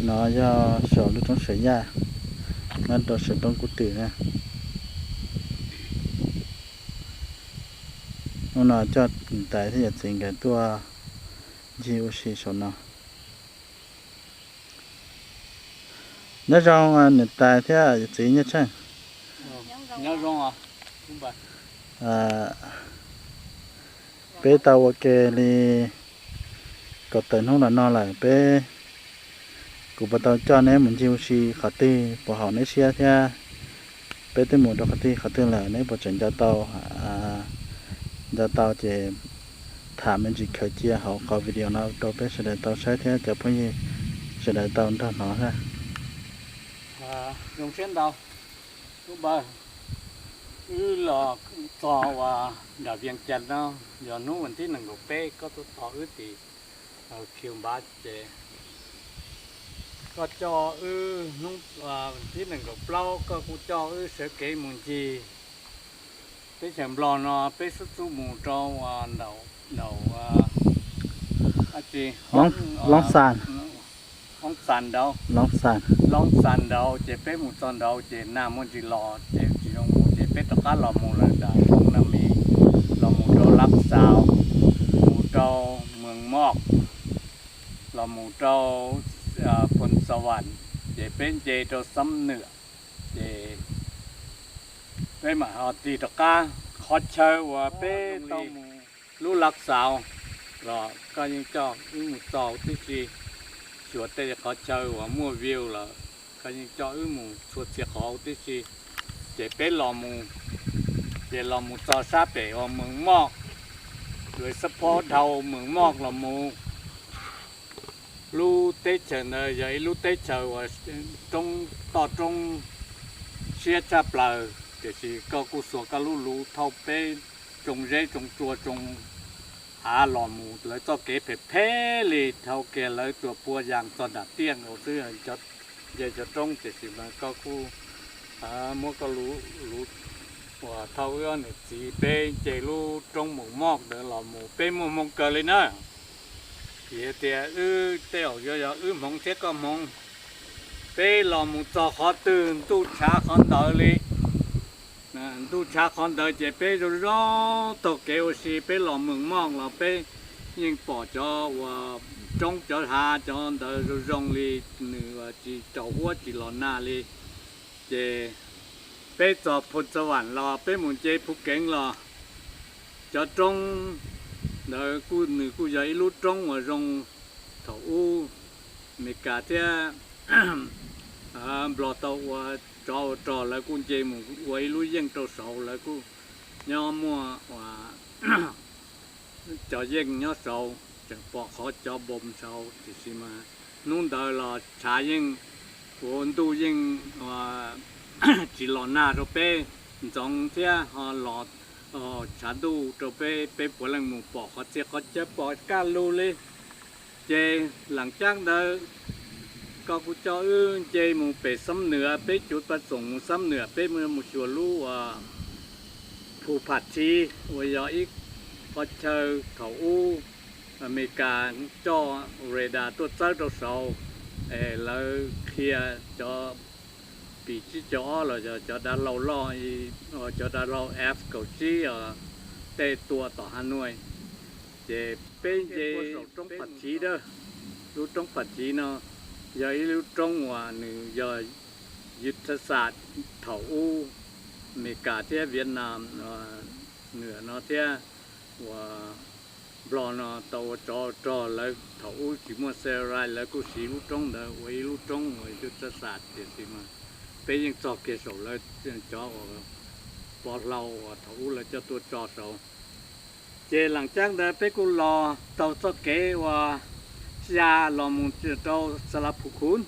No yog saum lub roob Sawv Yaj, nyob rau sawv roob Kub Twm na. Hnub no coj niam tais thiab yawm txiv nkawd tuaj ncig ua si saum no. Nyob zoo niam tais thiab yawm txiv Nyiaj Tsheej. Peb tau ua ke li kaum tawm hnub los no lawm, peb, kuv puas tau coj neb mus ncig ua si qhov twg puas haum neb siab thiab? Peb twb mus rau qhov twg qhov twg lawm, neb puas tseem nco tau? Nco tau ces tham me ntsis khaws cia hauv qhov video no rau peb sawv daws tau saib thiab cov phooj ywg sawv daws tau nrog hnov thiab. Zoo siab ntau, Tub Npawg. Wb los txog uas nram Vias Cas no, yog hnub vas thib nees nkaum peb koj tuaj tos wb tim Khiu Npav ces koj coj wb, hnub vas thib nees nkaum plaub koj kuj coj wb sawv kev mus ncig teb chaws Nplog no, peb xub txub mus rau nraum, nraum Loob Xas nraud, Loob Xas nraud ces peb mus txog nraud ces nag muaj ntsis los ces tsis zoo mus ces peb rov qab los mus lawm nram Phoo Na Mis, los mus rau Lab Xaus, mus rau Mees Moj, los mus rau Phoos Xas Vas, ces peb nce rau Xab Nwam ces peb mam ho tig rov qab. Qhov chaw uas peb tau mus lub Lab Xaus los koj yeej coj wb mus txog tib si, xyuas tej qhov chaw uas muaj view lawm koj yeej coj wb mus txhua txhia qhov tib si. Ces peb los mus, ces los mus txog sab pem uas Mees Moj, lawv xab phob dhau Mees Moj los mus. Lub teb chaws ntawd yog ib lub teb chaws uas roob, toj roob siab tshaj plaws, tiam sis koj kuj xuas koj lub luv thauj peb tsoo zeb tsoo tsua tsoo av los mus lawv txoj kev phem phem li, dhau kiag lawv tus pua yas txog nram tiaj nkaus xwb, nce cov roob, tiam sis mas koj kuj muab koj luv thauj wb ob niam txiv peb nce lub roob Mees Moj ntawd los mus. Peb muaj hmoo kawg li na, vim tias wb tej zaum yuav yog wb hmoov thiab koj hmoov. Peb los mus txog qhov twg ntuj tshav qhov ntawd li. Ntuj tshav qhov ntawd ces peb zoo zoo taug kev ua si, peb los Mees Moj los peb yeej pom cov uas roob cov hav cov ntawd zoo zoo li, nws tsis raus huab tsis los nag li. Ces peb txog Phoos Xas Vas los peb mus nce Phu Keev los, cov roob ntawd kuj, nws kuj yog ib lub roob uas zoo thaum ub Amelikas thiab Nplog tau ua tsov ua rog, lawv kuj nce mus ua ib lub yeej rau saud, lawv kuj nyob muaj cov yeej nyob saud, tseem pom qhov cov npoos saud, tiam sis mas hnub ntawd los tshav yeej, ua ntuj yeej tsis los nag rau peb ntxoov thiab ho los tshav ntuj rau peb, peb puav leej mus pom qhov txhia qhov chaw pom kaj lug li. Ces laas caab ntawd koj kuj coj wb nce mus pem Xab Nwam, peb cuav paj xoom mus Xab Nwam, peb mus xyuas lub uas Phu Pham Thiv uas yog ib qhov chaw thaum ub Amelikas coj radar tuaj txawb rau saud, es lawv qhia cov pim tsib caug ob los yog cov dav hlau loj, cov dav hlau F kaum tsib os, tej tua tom Hav Nuaj. Ces peb nce saum roob Pham Thiv a, lub roob Pham Thiv no yog ib lub roob uas nws yog yug thaj xas thaum ub Amelikas thiab Vietnam, Nwam no thiab uas Nplog no tau ua tsov rog, lawv thaum ub tsis muaj satellite, lawv kuj siv lub roob ntawd ua ib lub roob uas yug thaj xas, tiam sis mas peb yeej txog kiag saum lawv cov uas pov hlau uas thaum ub lawv coj tuaj tso saud. Ces laas caab ntawd peb kuj los taug txoj kev uas xya los mus rau Xa Las Phu Khun.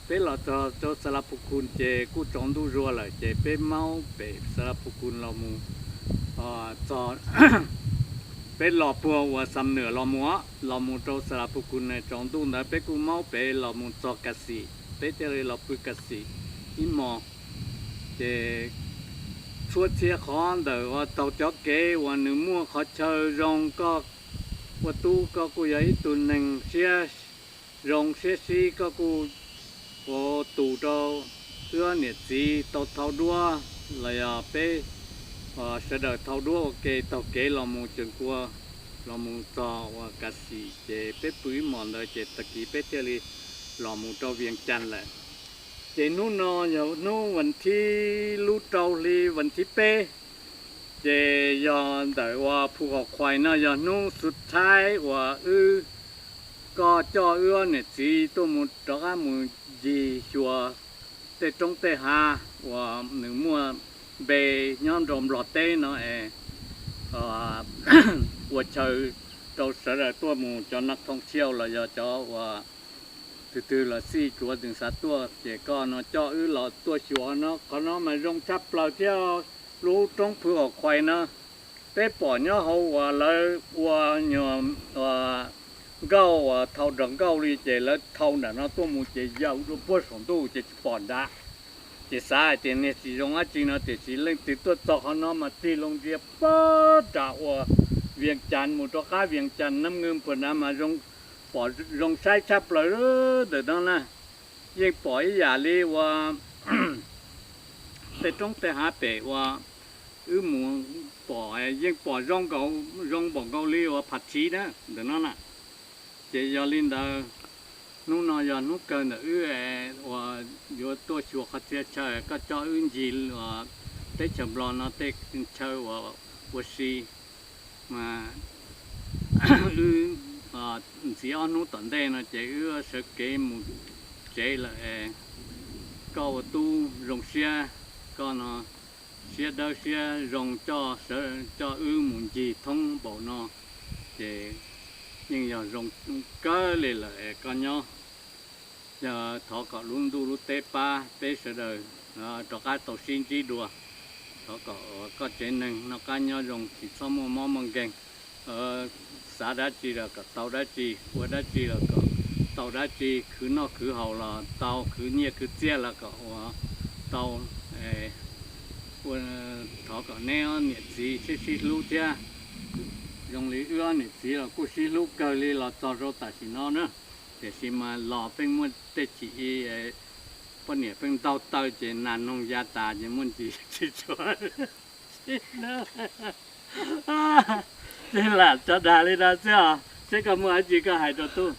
Peb los txog rau Xa Las Phu Khun ces kuj tsaus ntuj zuag lawm, ces peb maub pem Xa Las Phu Khun los mus txog, peb los puag uas Xam Nwam los mus, los mus rau Xa Las Phu Khun na, tsaus ntuj ntawd peb kuj maub pem los mus txog Kas Xim, peb thiaj li los pw Kas Xim ib hmos. Ces txhua txhia qhov ntawm uas taug cov kev uas nws muaj qhov chaw zoo, koj ua tub koj kuj yog ib tug neeg siab Zoo siab sib koj kuj ua tus rau wb niam txiv tau thau duab los yog peb sawv daws thau duab ua ke taug kev los mus Cees Kua, los mus txog uas Kav Xim ces peb pw ib hmos ntawd ces tag kis peb thiaj li los mus rau Vias Cas lawm. Ces hnub no yog hnub vas thib lub rau hli vas thib peb, ces yog ntawm uas Phu Hom Khuais no yog hnub xub thaib uas wb, koj coj wb niam txiv tuaj mus rov qab mus ncig xyuas tej roob tej hav uas nws muaj npe nyob rau Nplog teb no es ua chaw rau sawv daws tuaj mus cov nas thooj chiau los yog cov uas twg twg los xij tsuav tseem xav tuaj ces koj no coj wb los tuaj xyuas no. Qhov no mas zoo tshaj plaws thiab, lub roob Phu Hom Khuais no peb pom nyob hauv uas lawv ua nyuag nkauj uas thau nrog nkauj li ces lawv thau nram no tuaj mus ces yaws rau puag saum ntuj ces tsis pom nrad. Ces xav hais tias niag tsis zoo dab tsi no tiam sis leej twg tuaj txog qhov no mas tig loo ntsia puag nram uas Vias Cas mus rov qab Vias Cas Nab Nws puag nrad mas pom zoo saib tshaj plaws ntawm no na. Yeej pom ib yam li uas tej roob tej hav pem uas wb mus pom yeej pom zoo npaum nkaus li uas Phav Tsiv na ntawm no na. Ces yog li ntawd, hnub no yog hnub kawg ntawm wb uas yuav tuaj xyuas qhov txhia chaw koj coj wb ncig teb chaws Nplog no tej chaw uas ua si mas wb ntxiv ob hnub tom ntej no ces wb sawv kev mus tsev lawm es koj ua tub zoo siab, koj no siab dawb siab zoo coj wb mus ncig thoob npaum no ces yeej yog zoo kawg li lawm es koj nyob. Yog thov kom lub ntuj lub teb pab peb sawv daws rov qab tau sib ntsib dua. Thov kom koj tsev neeg noj qab nyob zoo tsis txhob muaj mob muaj nkeeg. Xav dab tsi los kom tau dab tsi, ua dab tsi los kom tau dab tsi, khwv noj khwv haus los tau, khwv nyiaj khwv txiaj los kom ua tau. Thov kom neb niam txiv sib sib hlub thiab. Zoo li wb niam txiv los kuj sib hlub kawg li los txog rau tam sim no na. Tiam sis mas los pheej muaj tej chim i poj niam pheej ntaug taw ces nas noog ya tas ces muaj ntsis tsis tshua. Ces lam tso dag li no xwb os, seb koj muaj dab tsi koj hais rau tub.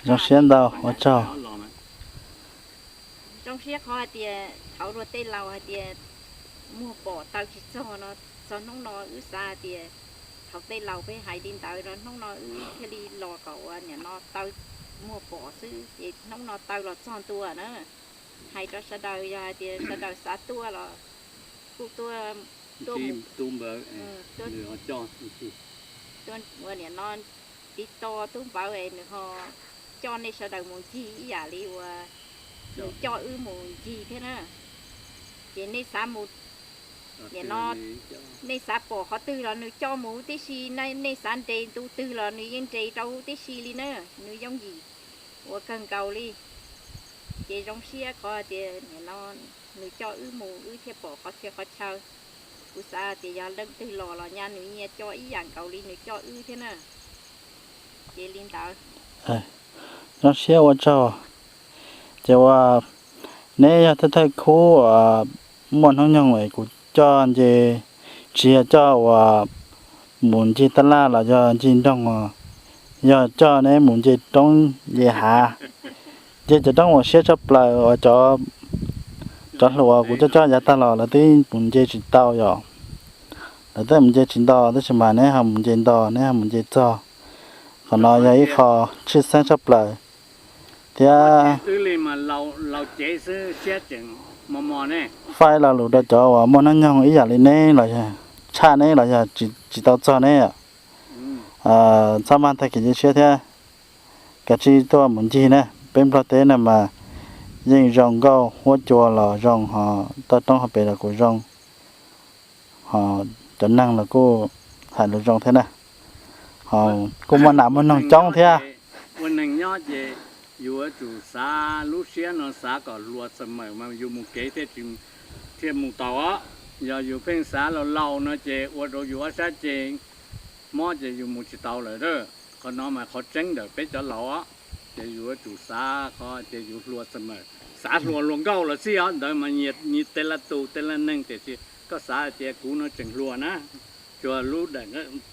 Zoo siab ntau, ua tsaug. Zoo siab qhov hais tias thaum luag tej laus hais tias muag pom taw tsis txog no, txog hnub no wb xav hais tias thaum tej laus peb hais li ntawd no, hnub no wb thiaj li los kom ua nim no taw muag pom xwb ces hnub no taw los txog ntua na. Hais rau sawv daws yog hais tias sawv daws xav tuaj los kuj tuaj, tuaj, tuaj ua nim no tiv to tub npawv es nws ho coj nej sawv daws mus ncig ib yam li uas nws coj wb mus ncig thiab na. Ces nej xav mus, nim no nej xav pom qhov twg los nws coj mus huv tib si, nej xav nres ntu twg los nws yeej nres rau huv tib si li na. Nws yooj yim ua kawg nkaus li. Ces zoo siab qhov tias nim no nws coj wb mus wb thiaj pom qhov txhia qhov chaw. Kuv xav tias yog leej twg los los nyaj nws nyias coj ib yam nkaus li nws coj wb thiab na. Ces li ntawd. Zoo siab ua tsaug. Ces uas neb yog thawj thawj khub uas muaj hnub nyoog es kuv coj nce, tsis yog coj uas mus ncig tab laj los yog ncig nroog os, yog coj neb mus nce roob nce hav, nce cov roob uas siab tshaj plaws uas cov, cov hluas kuv coj coj yav tag los lawv twb mus nce tsis tau yom. Lawv twb mus nce tsis nto tab sis mas neb ho mus nce nto, neb ho mus nce txog. Qhov no yog ib qho tshwj xeeb tshaj plaws thiab. Faj lo lus rau cov uas muaj hnub nyoog ib yam li neb los yog tshaj neb los yog tsis tau txog neb, txhob maj tag kev cia siab thiab. Kav tsij tuaj mus ncig na, peb Nplog teb na mas yeej zoo nkauj, huab cua los zoo, ho toj roob hauv pes los kuj zoo, ho cov neeg los kuj hais lus zoo thiab na, ho kuj muaj nas muaj noog coob thiab. Ua neeg nyob ces yuav tsum xav lub siab no xav kom hluas txawm mawm mas yus mus kev thiaj mus tau os. Yog yus pheej xav laus laus no ces ua rau yus ob sab ceg mob ces yus mus tsis tau lawm a. Qhov no mas qhov tseeb ntawm peb cov laus os, ces yuav tsum xav qhov tias yus hluas xwb mas, xav hluas hluas nkauj los xij os, ntawd mas nyias tej laj tus tej laj neeg, tiam sis koj xav hais tias kuv no tseem hluas na, tsuas lub daim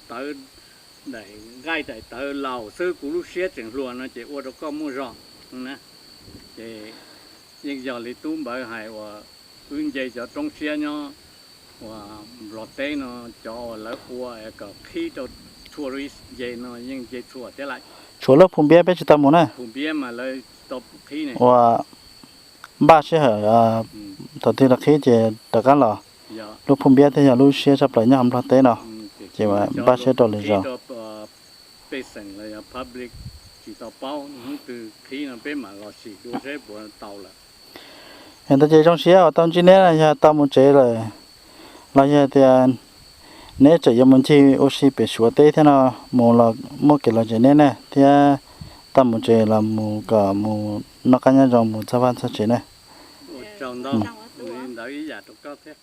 tawv, daim nqaij daim tawv laus xwb, kuv lub siab tseem hluas no ces ua rau koj muaj zog na. Ces yeej yog li tub Npawg hais uas wb nce cov roob siab nyob uas Nplog teb no, cov uas lawv ua kom qhib rau tourist nce no yeej nce txhua thiab lawm. Tshuav lub Phu Npiab peb tsis tau mus na. Phu Npiab mas lawv tau qhib ne. Uas npaj sij hawm thaum twg los qhib ces rov qab los. Lub Phu Npiab thiaj yog lub siab tshaj plaws nyob hauv Nplog teb no, ces npaj siab rau lwm zaus. Pej xeem los yog public tsis tau paub, hnub twg qhib no peb mam los sim dua seb puas tau lawm. Ntawd ces zoo siab uas tau ntsib neb, yog tau mus tsev lawm los yog tias neb tseem yuav mus ncig ua si pem Suav teb thiab no, mus los muaj kev lom zem neb na, thiab tau mus tsev los mus kom mus noj qab nyob zoo, mus txog vaj txog tsev na. Ua tsaug ntau, ntawd ib yam rau koj thiab.